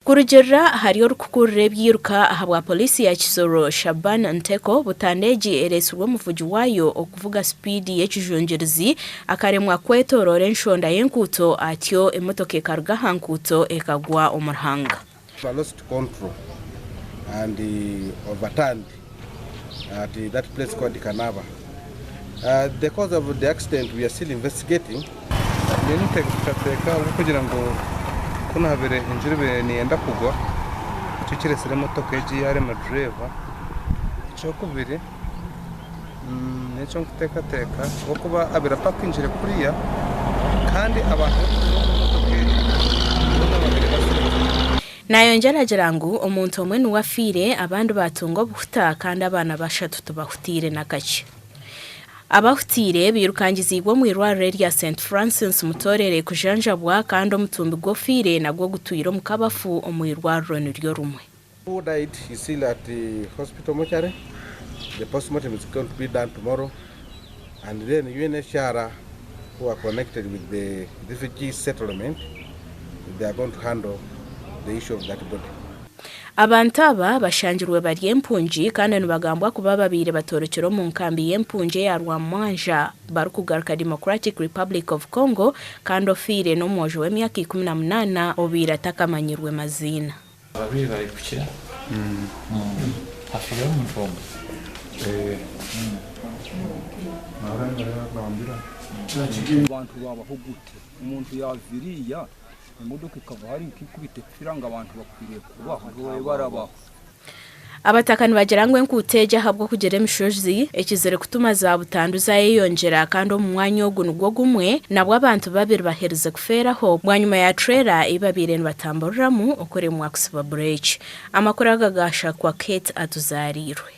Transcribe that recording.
Kurugiirira ahari orikukurira eby'eiruka ahabwa Poliisi ya Kisoro, Shaban Nteko, butandu egi ereetsirwe omuvugi waayo okuvuga sipiidi y'ekijungirizi akaremwa kwetoroora enshonda y'enkuuto atyo emotoka ekaruga aha nkuuto ekagwa omu ruhanga. Lost control and overturned at that place called Kanaba. The cause of the accident we are still investigating. Mbwenu nteekateeka ahabw'okugira ngu ku naabaire enjura ebaire neyenda kugwa nikyo kireetsire emotoka egi yaarema dureeva. Ekyokubiri n'eki ndikuteekateeka ahabw'okuba abaire apakingire kuriya kandi abantu abarikutuura omu motoka egi boona babaire basinzire. Nayongyera agira ngu omuntu omwe niwe afiire abandi baatunga obuhuta kandi abaana bashatu tibahutiire n'akakye. Abahutiire bairukangiziibwe omu irwariro erya St Francis Mutorere kujanjabwa kandi omutumbi gw'ofiire nagwo gutwire omu kabafu omu irwariro niryo rimwe. Who died is still at the hospital mortuary, the postmortem is going to be done tomorrow and then UNHCR who are connected with the refugee settlement they are going to handle the issue of that body. Abantu aba bashangirwe bari empungi kandi nibagambwa kuba babaire batorokire omu nkambi y'empungi eya Rwamwanja barikugaruka Democratic Republic of Congo kandi ofiire n'omwojo w'emyaka 18 obaire atakamanyirwe maziina. Babiri bari kukira hafiireho omuntu omwe. Abantu babaho gute? Omuntu yaava iriya emotoka ekava hariya ekikubita efira ngu abantu bakwiriye kubaho babe barabaho. Abataka nibagira ngu enkuuto egi ahabw'okugira emishozi ekizire kutuma za butandu zayeyongyera kandi omu mwanya ogu nigwo gumwe nabwo abantu babiri baherize kufeeraho bwanyima ya trailer ei babaire nibatamburiramu okuremwa kusiba bureeki. Amakuru aga gashakwa Kate Atuzaariirwe.